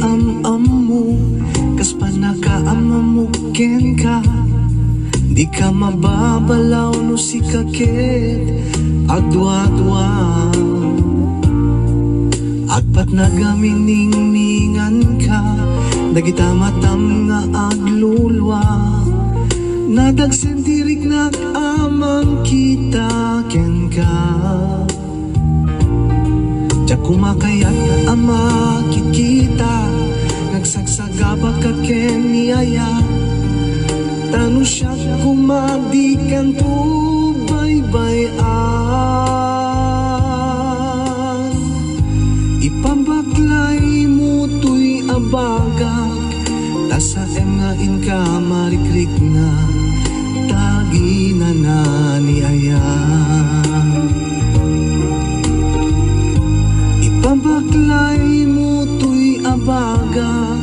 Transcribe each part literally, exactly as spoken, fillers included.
Am-ammo, kas pannakaam-ammok kenka, dika mababalaw no sika ket agduadua. Agpatnag a miningnginganka dagita matam nga aglulua. Nadagsen ti riknak a mangkita kenka. Diak koma kayat a makitkitak nga agsagsagabaka ken ni Aya. Ta no siak koma dikanto baybay-an. Ipabaklaymo toy abagak, ta saem nga inka marikrikna, ta aginana ni Aya. Ipabaklaymo toy abagak,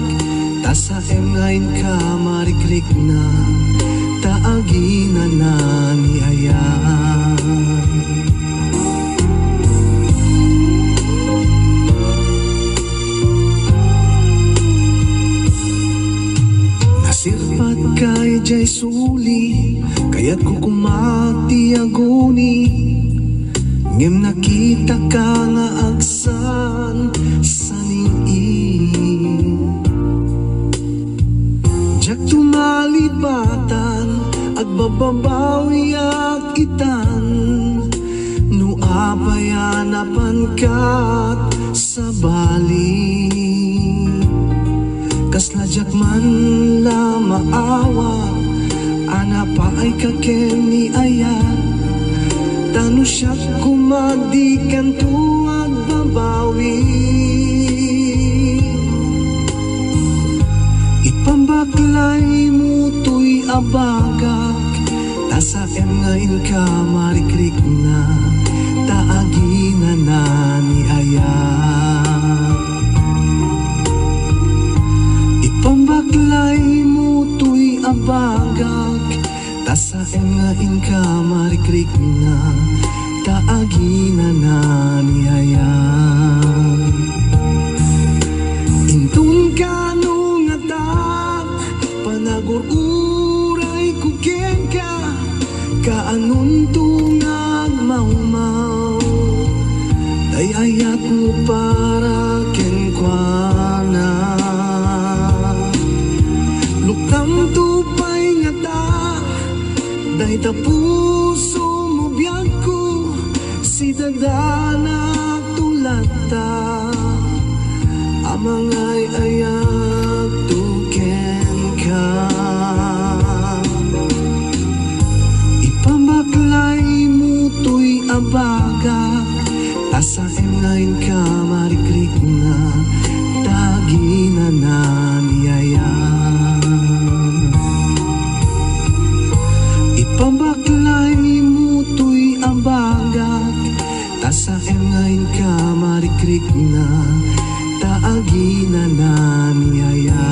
ta saem nga inka marikrikna, ta aginana ni Aya. Nasirpatka idiay suli, kayatko koma ti aguni, ngem nakitaka nga agsansani. Diak tumalibatan, agbababawiak itan, no apay a napankat sabali. Kasla diak man la maawat a napaayka ken ni Aya, ta no siak koma dikanto agbabawi. Ipabaklaymo toy abagak, ta saem nga inka marikrikna, ta aginana ni Aya. Ipabaklaymo toy abagak, ta saem nga inka marikrikna, ta aginana ni Aya. Inton kaano ngata, panagur-urayko kenka, kaanonto nga agmawmaw, tay ayatmo para kenkuana. Luktamto pay ngata, dayta pusomo biagko, sidadanak to latta a mangay-ayatto kenka. Ipabaklaymo toy abagak, ta saem nga inka marikrikna, ta aginana ni Aya. Ipabaklaymo toy abagak, ta saem nga inka marikrikna, ta aginana ni Aya.